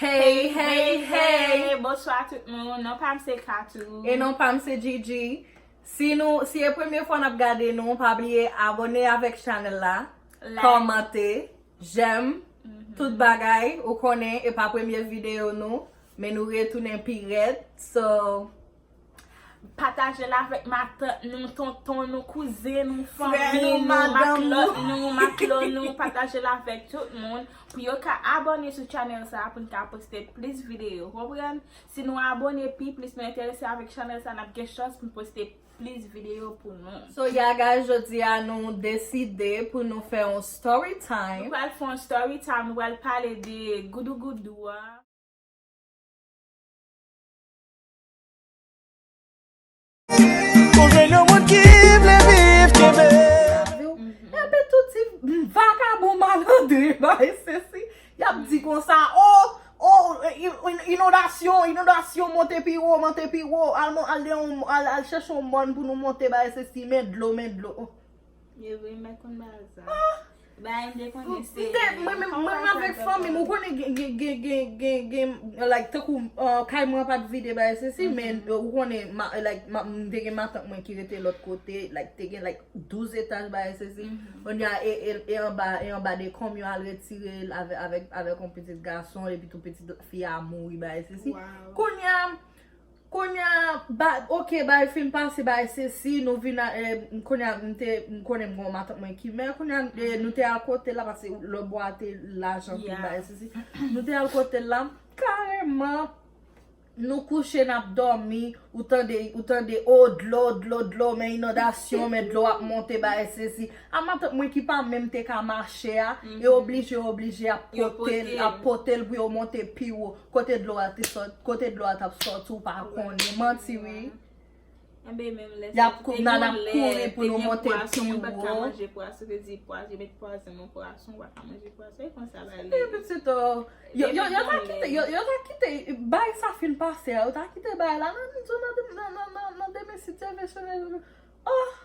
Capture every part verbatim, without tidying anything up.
Hey, hey, hey! Bonswa tout moun. Non pa m se Katou. E non pa m se Gigi. Si nou, si e premye fwa n ap gade nou, pa bliye abòne avèk chanèl la, Like. Kòmante, j'aime, tout bagay, ou konnen, e pa premye videyo nou, men nou retounen pi rèd. So, Pataje l avèk matant nou, tonton nou, kouzen nou, Frè fanmi nou, nou, madanm matlòt nou, matlo nou, pataje l avèk tout moun pou yo ka abòne sou chanèl sa pou n ka poste plis videyo, konprann? Si nou abòne pi plis, nou enterese avèk chanèl sa, n ap gen chans pou n poste plis videyo pou nou. So yeah guys, jodi a nou deside pou nou fè yon story Nou time. pral fè yon story time, nou pral pale de goudougoudou a. Ou jwenn yon moun ki vle viv kenbe. Epi tout ti vakabon malandren bay sesi, y ap di konsa, oh, oh, in- in- inondasyon, inondasyon, monte pi wo, monte pi wo, al, mon- al, al, al chèche yon mòn pou nou monte bay sesi, men dlo, men dlo. Oh. Yo vre, m pa konn bagay sa. Bagay m te konnen se. M te- mwen menm mwen menm avèk fanmi m, ou konnen gen gen gen gen gen gen like tankou uh, kay mwen pa t vide bay sesi, men uh, ou konnen ma- like ma- m te gen matant mwen ki rete lòt kote, like te gen like douz etaj bay sesi. Kounye a e e e anba e anba dekonm yo al retire l avè- avèk avèk yon pitit gason epi tou pitit fi a mouri bay sesi. Wow. Kounye a Kounye a, ba, ok, bay fin pase, bay sesi, nou vin a, eh, kounye a, m te, m konnen m gon matant mwen ki mè, kounye a, eh, nou te al kote la, paske lòbwa te lajan pi Yeah. bay sesi. Nou te al kote la, kareman, nou kouche, n ap dòmi, ou tande, ou tande, o, dlo, dlo, dlo, men inondasyon, men dlo ap monte, bay sesi. A matant mwen ki pa menm te ka mache a, e oblije, oblije ap Yo pote l, pote l. ap pote l pou yo monte pi wo. Kote dlo a te sòt, kote dlo a t ap sòti, ou pa konnen. Manti, wi. Enben, menm lè Y ap kou- nan ap kouri pou nou monte pi moun pa t ka wo. Manje pwason, te di pwason, met pwason nan pwason, ou pa ka manje pwason. E konsa bagay E pitit, oh, yo, yo, yo ta Epi kite, yo, yo ta kite, bay sa fin pase a, yo ta kite bay la, nan, nan, nan, nan, nan, nan demen sitye, mesye, oh,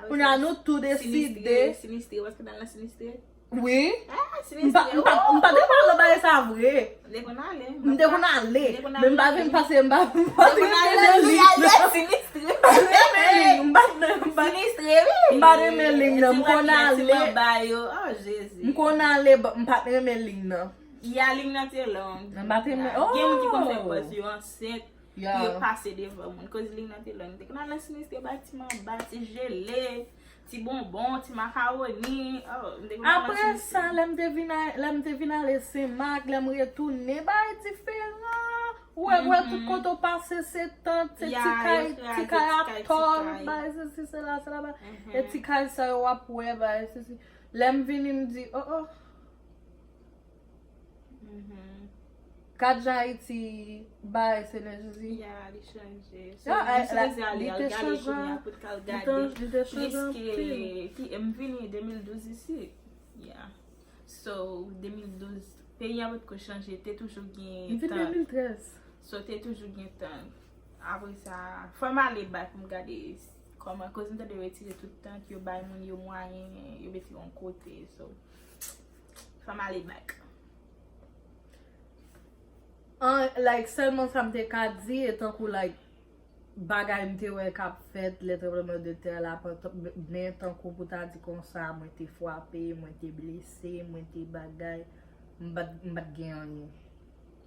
kounye a nou tou deside. Sinistre, paske nan la sinistre. Wi. Ah, M pa, m pa, m pa te pale bay sa vre. M te konn ale. M te konn ale. M te konn Men m pa ale. vin pase, m pa, m M pa te konn ale renmen nan li. Louis Allier sinistre. M pa renmen li, m pa, m pa, Sinistre, wi. M pa renmen li, non, m konn ale. Ba yo, oh, Jezi. M konn ale, but m pa t renmen li, non. Ya, liy nan te long. M pa t renmen, oh. Gen moun ki konn fè pòz yo ansent. Yeah. Pou yo pase devan moun. Koz liy nan te long. M te konn al nan sinistre bay ti manba, ti jele, ti bonbon, ti makawoni. Oh, m te konn al nan Apre sinistre. Sa, lè m te vin a- lè m te vin ale Senmak, lè m retounen, bagay diferan. Ou wè, ou wè tout kote w pase, se tant, se Ya, ti kay, yo kraze ti kay ti kay, ti atòl, kay. Bagay sesi, sela, sela, bagay. E ti kay sa yo w ap wè, bagay sesi. Lè m vini, m di, oh, oh. Kat jan Ayiti bay, Senyè Jezi. Ya, li chanje. So, Ya, li eh, sipoze la- ale, li al te gade chanje kounye a an- pou t al li te- gade. li te chanje Plis anpil. ke, ki, m vini de mil douz isi. Ya. So, de mil douz, peyi a potko chanje, te toujou gen M vin tan. de mil trèz. So, te toujou gen tan. Apre sa, fò m ale bay pou m gade kòman, koz m tande yo retire tout tan, yo bay moun yo mwayen, yo mete yon kote. So, fò m ale bay. An, like, sèlman sa m te ka di, e tankou, like, bagay m te wè k ap fèt, lè tranbleman de tè la, men tankou pou ta di konsa, mwen te frape, mwen te blese, mwen te bagay, m pa t, m pa t gen anyen.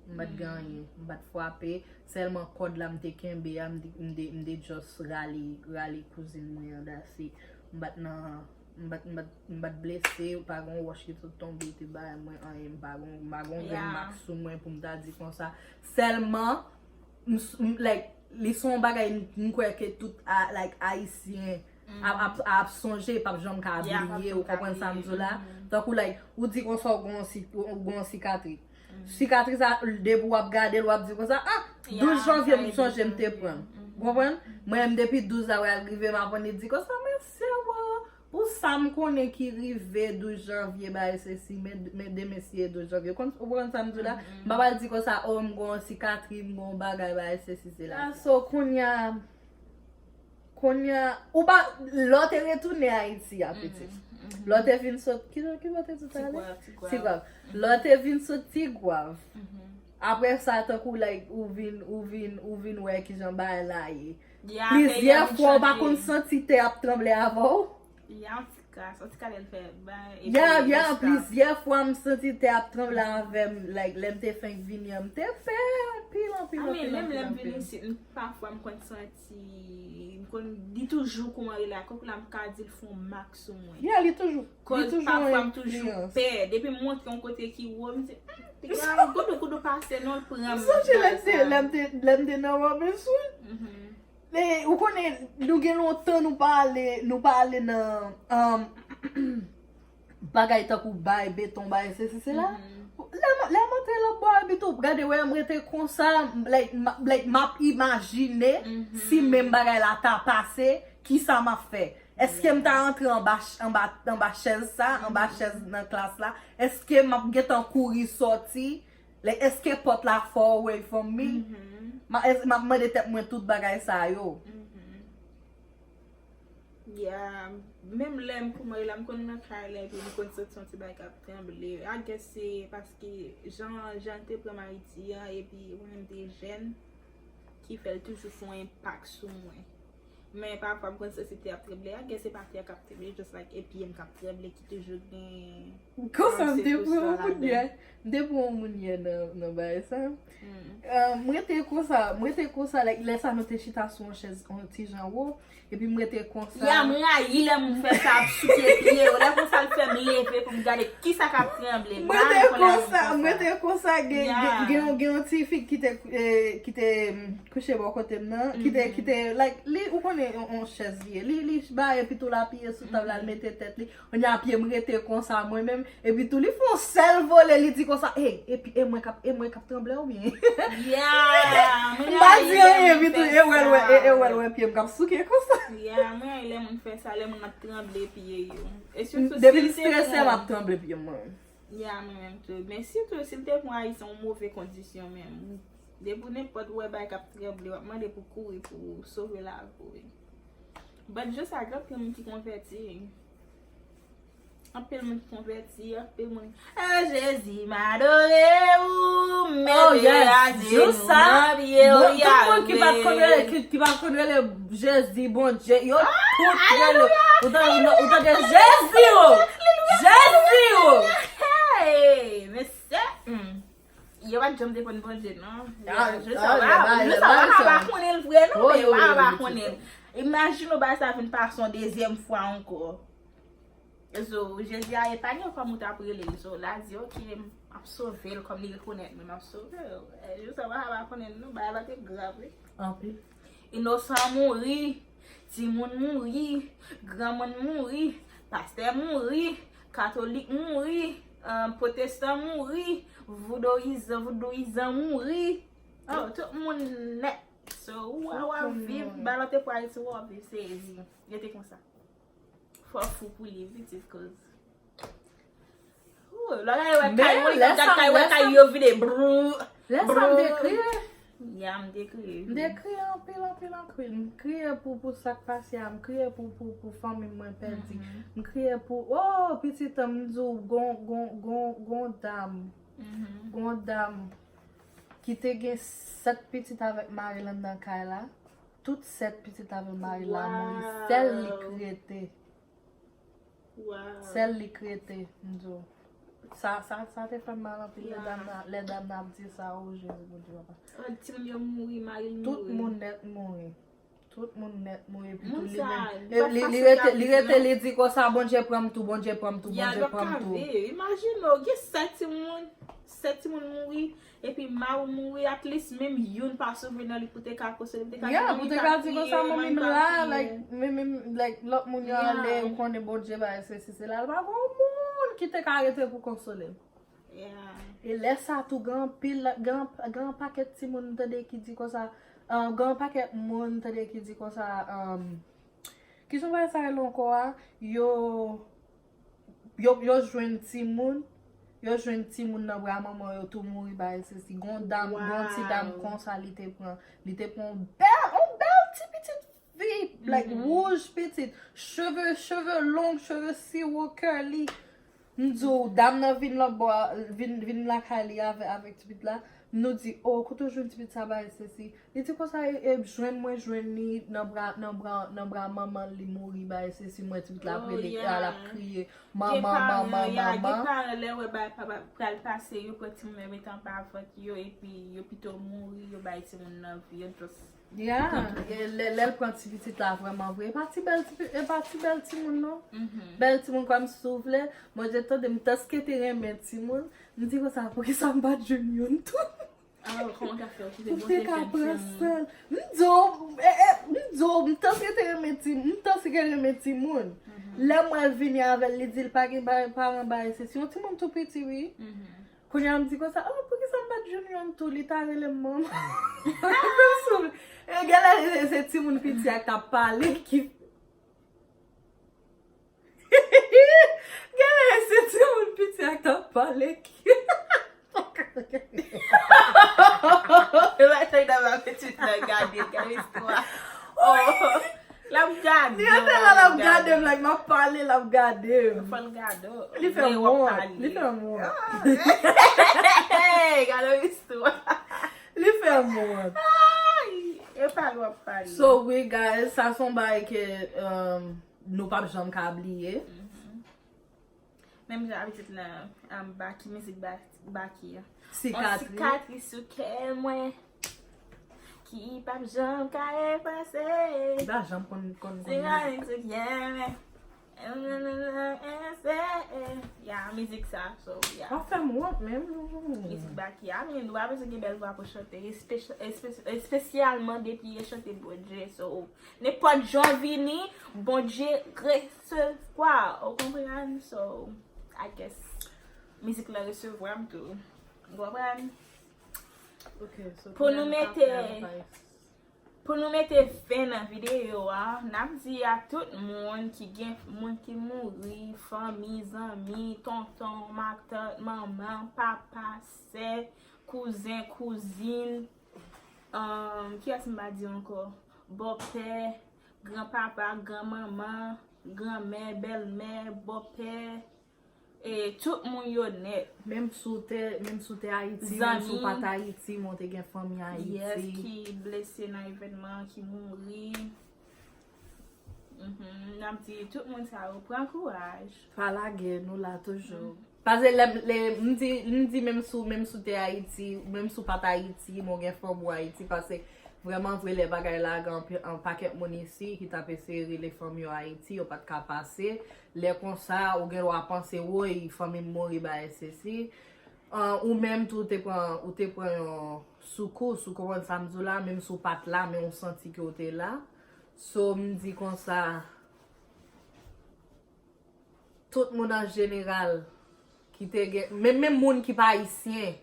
M pa t gen anyen, m pa t frape, sèlman kòd la m te kenbe a, m te, m te, m te just rale, rale kouzin mwen an, that's it. M pa t nan, m pa t, m pa t, m pa t blese, pa gen wòch ki sot tonbe te bay mwen anyen, m pa gen, m pa gen grenn mak sou mwen pou m ta di konsa. Sèlman, m s- m- like, li se yon bagay m m kwè ke tout a- like, Ayisyen ap, ap, ap sonje, p ap janm ka bliye, ou konprann sa m di w la? Tankou, like, ou di konsa ou gen yon si- ou gen yon sikatri. Sikatris la, depi w ap gade l, w ap di konsa, ah, douz janvye m sonje m te pran. Ou konprann? Mwen menm depi douz la, w al rive, m aprann li di konsa, men sè, wo, pou sa m konnen ki rive douz janvye, bagay sesi, men, men demen si e douz janvye. Ou konn- ou konprann sa m di w la? M pa pral di konsa, oh, m gen yon sikatri, m gen yon bagay, bagay sesi, sela. So, kounye a, Kounye a, ou pa, lè w te retounen Ayiti a, pitit. Lè w te vin sot, ki, ki lè w te sot ale? Tigwav. Lè w te vin sot Tigwav, Apre sa, tankou, like, ou vin, ou vin, ou vin wè kijan bagay la ye. Plizyè fwa, ou pa konn santi tè ap tranble avè w? Ya, an ti ka, an ti ka lè l fè bay. Ya, ya, plizyè fwa m santi tè ap tranble avè m, like, lè m te fenk vini an, m te pè anpil, anpil, anpil, Menm lè m anpil, vin anpil. Isit, m- pafwa m konn santi, m konn, li toujou kouman li la, kòk la m ka di l fè yon mak sou mwen. Ya, li toujou, li Koz toujou pafwa an m toujou enfliyans. Pè, depi m montre yon kote ki wo, m di, "Hmm, piga, goudou, goudou pase, non, l pran m." Sonje lè m te, lè m te, lè m te nan Robinson? E, ou konnen, nou gen lontan nou pa ale, nou pa ale nan, um, bagay tankou bay, beton, bay, se, se, se la. Lè m, lè m antre lòt bò a, epi tou, gade, wè, m rete konsa, like, m- like, m ap imajine si menm bagay la ta pase, kisa m ap fè. Èske m ta antre anba, ch- anba, anba chèz sa, anba chèz nan klas la? Èske m ap gentan kouri sòti? Like, èske pòt la far away from me? Ma- èske m ap mande tèt mwen tout bagay sa yo? Ya, menm lè m kouman la, m konn nan kay la, epi m konn santi yon ti bagay k ap tranble. I guess se paske jan, jan l te pran m Ayiti an, epi mwen menm te jèn, ki fè l toujou fè yon enpak sou mwen. Men pafwa m konn santi tè ap tranble. I guess se pa tè k ap tranble, just like e pye m k ap tranble ki toujou gen. Konsa m te pran yon moun yè. M te pran yon moun yè nan, nan bagay sa. Uh, mwen te konsa, mwen te konsa, like, lè sa nou te chita sou yon chèz, yon ti jan wo, epi mwen te konsa. Ya, m rayi lè moun fè sa ap souke pye yo. Lè konsa l fè m leve pou m gade kisa k ap tranble. Mwen te konsa, mwen te konsa, gen, gen, gen, gen yon ti fi ki te, eh, ki te mm, kouche bò kote m nan, ki te, ki te, like, li, ou konnen yon, yon chèz li ye. Li, li ba epi tou l apiye sou tab la, l mete tèt li. Kounye a pye m rete konsa mwen menm. Epi tou li fè yon sèl vole, li di konsa, "Hey, epi e mwen k ap, e mwen k ap tranble oubyen?" Yeah, M pa di anyen, epi tou e wè l wè, e, e wè l wè pye m k ap souke konsa. Yeah, mwen lè moun fè sa, lè moun ap tranble pye yo. E sitou Depi si m l te strese, m pran ap tranble pye m mwen. Yeah, mwen menm tou. Men sitou si l te pran Ayisyen yon move kondisyon menm. Depi w nenpòt wè bagay k ap tranble, w ap mande pou kouri pou sove lavi w. But just sa, gen anpil moun ki konvèti. Anpil moun ki konvèti, anpil moun. Ah, Jezi, m adore ou, m mete ajenou nan pye w, Yahweh. Ki pa t konn rele, ki, ki pa t konn rele Jezi, Bondye, yo tout rele. Ou tande, ou tande Jezi o! Jezi o! Hey, mesye! Hmm. Yo pa t janm depann Bondye, non. Yo pa, yo pa konnen l vre, non, men yo pa konnen l. Imajine w bagay sa vin pase yon dezyèm fwa ankò. So, Jezi a epanye w kòm ou t ap rele l. So, l a di, "Ok, m ap sove l kòm li rekonèt mwen, m ap sove l." Jezi a pa konnen l, non, bagay la te grav, wi. Anpil. Inosan mouri, timoun mouri, granmoun mouri, pastè mouri, katolik mouri, um, pwotestan mouri, voudoyizan, voudouyizan mouri. Oh, tout moun nèt. So, ou a, ou a viv, bagay la te pou Ayiti, ou a viv, se, rete konsa. Fò fou pou li, pitit, koz. Lè w gade wè kay, wè kay, wè kay yo vide brou. Lè sa m te kriye. Ya, m te kriye. M te kriye anpil, anpil, anpil. M kriye pou, pou sa k pase a. M kriye pou, pou, pou fanmi mwen pèdi. M kriye pou, oh, pitit an, m di w, gon, gon, gon, gon dam. Gon dam ki te gen sèt pitit avèk mari l anndan kay la. Tout sèt pitit avèk mari l la mouri. Sèl li k rete. Sèl li k rete, m di w. Sa, sa, sa te fè m mal anpil lè dam nan, lè dam nan ap di sa, o Jezi, Bondye papa. Timoun yo mouri, mari l mouri. Tout moun nèt mouri. Tout moun nèt mouri, epi tou li menm. Li, li rete, li rete, li di konsa, Bondye pran m tou, Bondye pran m tou, Bondye pran m tou. Imajine w, gen sèt timoun, sèt timoun mouri, epi mari w mouri, at least menm youn pa sove nan li pou te ka konsole, pou te ka di, pou te ka di konsa, manmi m la, like, menm, menm, like, lòt moun yo ale, ou konnen Bondye bay se, se, se la, pa gen yon moun ki te ka rete pou konsole l. E lè sa tou, gen anpil, gen, gen yon pakèt timoun m tande ki di konsa, um, gen yon pakèt moun m tande ki di konsa, um, kijan bagay sa rele ankò a? Yo, yo, yo jwenn timoun, yo jwenn timoun nan bra manman yo tou mouri bagay sesi. Gon dam, gon ti dam konsa li te pran, li te pran yon bèl, yon bèl ti pitit fi, like, wouj pitit, cheve, cheve long, cheve siwo, curly. M di w, dam nan vin lòt bò a, vin, vin lakay li avè, avèk ti pitit la. Nou di, "Oh, kote w jwenn ti pitit sa, bagay sesi?" Li di konsa, "E, e, jwenn mwen, jwenn li nan bra, nan bra, nan bra manman l, li mouri, bagay sesi." M wè ti pitit la ap rele, l ap kriye, "Manman, manman, manman." Gen paran, lè yo wè bagay pa, pa, pral pase, yo pran timoun yo mete anba vant yo, epi yo pito mouri, yo bay timoun nan vi, yo just Ya, e lè, lè l pran ti pitit la vrèman vre, e pa ti bèl ti, e pa ti bèl timoun non. Bèl timoun kòm si w vle, mwen te tande m tèske te renmen timoun, m di konsa, "Poukisa m pa t jwenn youn tou?" Pou te ka pran san l. M di w, e, e, m di w, m tèske te renmen ti, m tèske renmen timoun. Lè m wè l vini avè l, li di l pa gen pa, paran bagay sesi, yon timoun tou piti wi. Kounye a m di konsa, "Oh, poukisa m pa t jwenn youn tou? Li ta rele m manman." Genlè se, se timoun piti a k t ap pale ki Genlè se timoun piti a k t ap pale ki Batay nan la pitit nan gade, gade istwa. Oh. L ap gade. Li antre la, l ap gade m, like, m ap pale, l ap gade m. Fò l gade w. Li fè m wont, li fè m wont. Gade istwa. Li fè m wont. Ay, e pale w ap pale. So, wi, guys, sa se yon bagay ke, um, nou p ap janm ka bliye. Menm jan avè pitit nan, um, Baky, mizik Ba-, Baky a. Yon sikatris sou kè mwen ki p ap janm ka efase. Li pa janm konn, konn, konn. Sikatris sou kè mwen. Ya, mizik sa, so, ya. Ou fè m wont menm. Mizik Baky a, men nou pa bezwen gen bèl vwa pou chante, espe-, espe-, espesyalman depi e chante Bondye, so, nenpòt jan w vini, Bondye resevwa, ou konprann? So, I guess, mizik la resevwa m tou. Ou konprann? Ok, so pou nou mete, pou nou mete fen nan videyo a, n ap di a tout moun ki gen, moun ki mouri, fanmi, zanmi, tonton, matant, manman, papa, sè, kouzen, kouzin, um, kiyès m pa di ankò? Bòpè, granpapa, granmanman, granmè, bèlmè, bòpè, e tout moun yo nèt. Menm si w te, menm si w te Ayiti, menm si w pa t Ayiti, men w te gen fanmi Ayiti. Yes, ki blese nan evènman, ki mouri. Mhm, n ap di tout moun sa yo, pran kouraj. Pa lage, nou la toujou. Paske lè, lè, m di, m di menm si w, menm si w te Ayiti, menm si w pa t Ayiti, men w gen fanmi w Ayiti, paske vrèman vre lè bagay la gen anpil, yon pakèt moun isi ki t ap eseye rele fanmi yo Ayiti, yo pa t ka pase. Lè konsa, ou gen dwa panse, "Woy, fanmi m mouri, bagay sesi." An, ou menm tou, ou te pran, ou te pran yon soukous, ou konprann sa m di w la, menm si w pa t la, men ou santi ke w te la. So, m di konsa, tout moun an jeneral ki te gen, menm, menm moun ki pa ayisyen,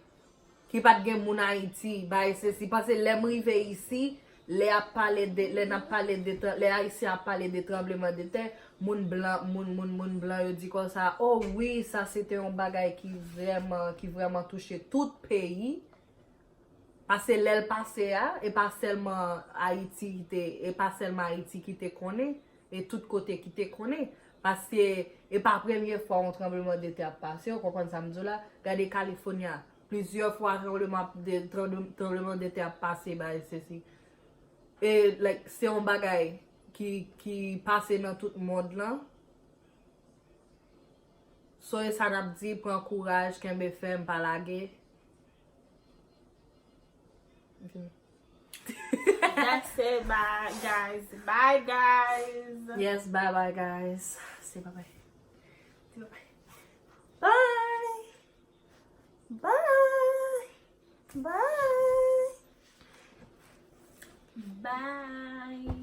ki pa t gen moun Ayiti, bagay sesi, paske lè m rive isi, lè y ap pale de, lè n ap pale de, lè Ayisyen ap pale de tranbleman de tè, moun blan, moun, moun, moun blan yo di konsa, "Oh wi, sa se te yon bagay ki vrèman, ki vrèman touche tout peyi." Paske lè l pase a, e pa sèlman Ayiti ki te, e pa sèlman Ayiti ki te konnen, e tout kote ki te konnen. Paske e pa premye fwa yon tranbleman de tè ap pase, ou konprann sa m di w la? Gade California, plizyè fwa tranbleman de, tranble-, tranbleman de tè ap pase, bagay sesi. E, like, se yon bagay ki, ki pase nan tout mond lan. So, e sa n ap di, pran kouraj, kenbe fèm, pa lage. That's it, bye, guys. Bye, guys. Yes, bye, bye, guys. Say bye, bye. Say bye, bye. Bye. Bye. Bye.